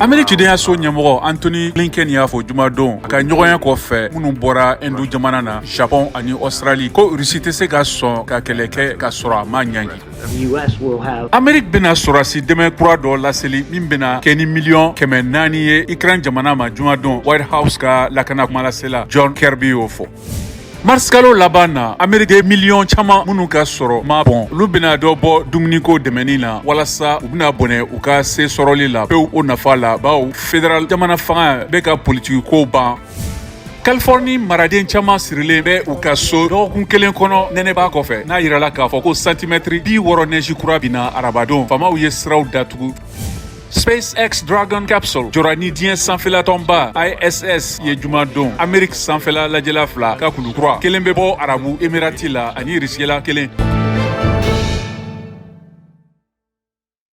Ameriki cidenyaso ɲɛmɔgɔ Antony Blinken y'a fɔ jumadon a ka ɲɔgɔnya kɔfɛ minnu bɔra Indu jamana na, Japon ani Australie, ko Rusi tɛ se ka sɔn ka kɛlɛ kɛ ka sɔrɔ a ma ɲangi. Ameriki bɛna sɔrɔdasi dɛmɛ kura dɔ laseli min bɛna kɛ ni 400 miliyɔn ye Ukraine jamana ma jumadon, White House ka lakana kumalasela John Kirby y'o fɔ. Marisikalo laban na, Ameriki miliyɔn caman minnu ka sɔrɔ ma bɔn, olu bɛna dɔ bɔ dumuniko dɛmɛni na walasa u bɛna bɔnɛ u ka se sɔrɔli la pewu o nafa la, bawo federal jamana fanga bɛ ka politiki kow ban. Californie maraden caman sirilen bɛ u ka so dɔgɔkun kelen kɔnɔ nɛnɛba kɔfɛ, n'a yirala k'a fɔ ko santimɛtiri 60 nɛji kura binna arabadon. Faamaw ye siraw datugu. SpaceX Dragon Capsule jɔra ni diɲɛ sanfɛla tɔnba ISS ye jumadon. Amerique sanfɛla lajɛla fila ka kulu kura kelen bɛ bɔ Arabu Emirati la ani Russie la kelen.